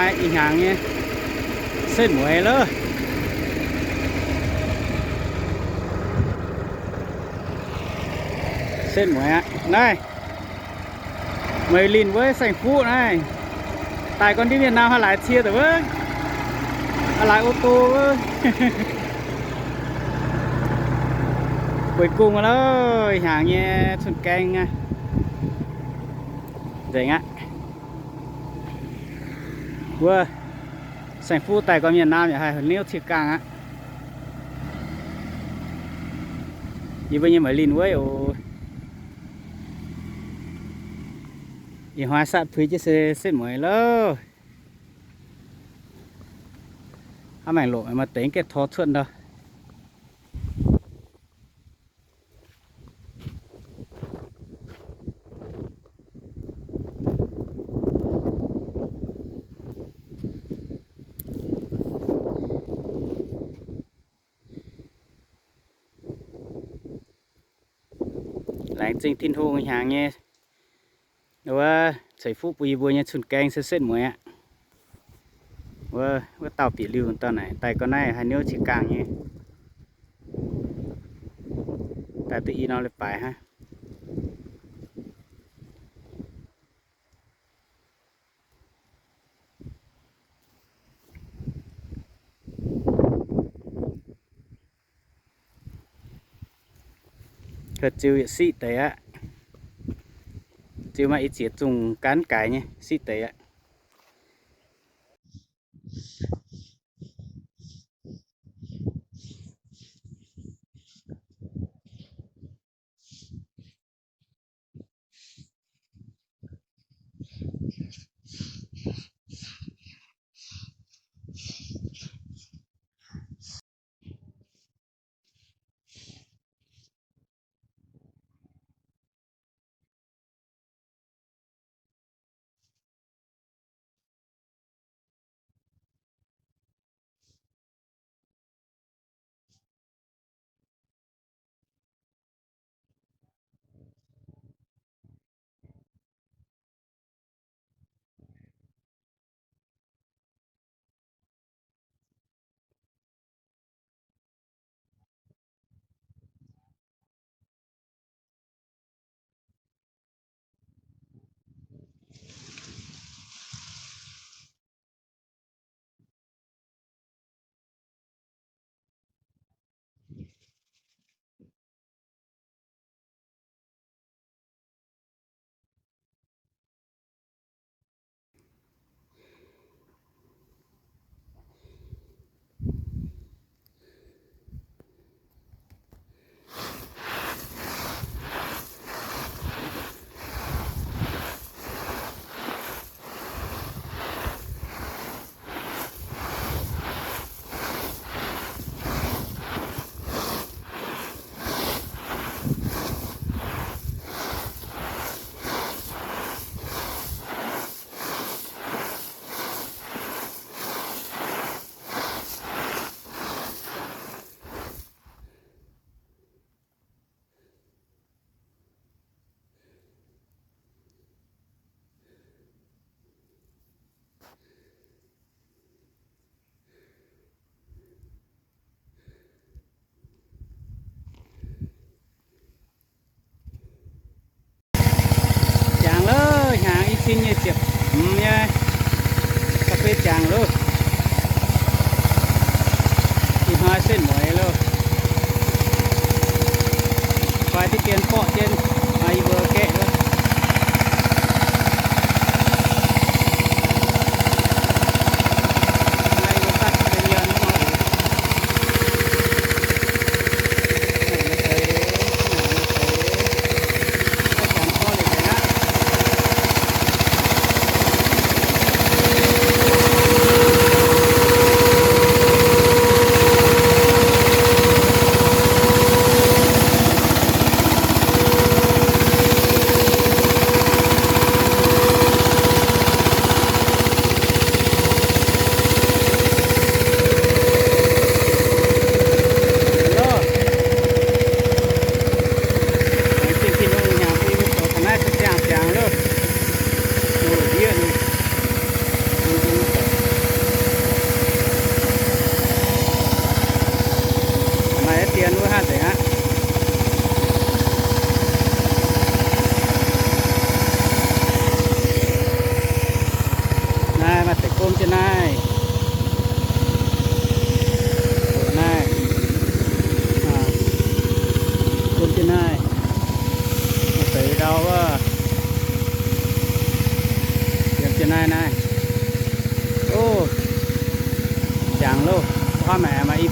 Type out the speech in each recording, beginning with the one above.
Ih hnyangx nyei setv mueiz loh. Setv mueiz aqv. Naaiv, meih linh wuov saeng-fuqv naaiv, daaih gorngv ndiev Việt Nam haaix laaix cie deix wuov, haaix laaix ô tô wuov. Cuối cùng loh, ih hnyangx nyei cun-gaeng aqv. Nzengc aqv. Wuov, saeng-fuqv daaih gorngv Việt Nam yaac haih haaix niouv cie gaangh aqv. Yie mbuo nyei meih linh wuov oc. Ih hnoi satv puix jienv se setv mueiz loh. Hnangv maengc loc maaih deix gaeqv tor cuotv ndau. Laengz zingh Tin-Hungh hnyangx nyei wuov ceix fuqv bun yie mbuo nyei cun-gaeng se setv mueiz aqv. Wuov, wuov dauh bieqc liuh dauh naaic daaih gorngv naaiv haih niouv cie gaangh nyei. Daaih duqv i norm leiz-baaix hnangv. Ziux yietc siqv deix aqv. Ziux maaih ih zieqc zungh gaanv gaaix nyei siqv deix aqv. Jangx loh, hnyangx i cin nyic ziepc hmz nyei, ga'fei jangx loh. Ih hnoi setv mueiz loh. Fai diqv dien borqv jienv, yie mbuo gaeqv wuov.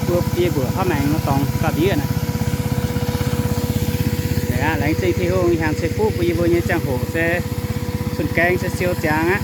Mbuo yie mbuoqc haav maengx nor dorngx gauh ndiev naaic. Laengz zingh Tin-Hungh hnyangx ceix fuqv bun yie mbuo nyei ziangh hoc se cun-gaeng se siou ziangx aqv.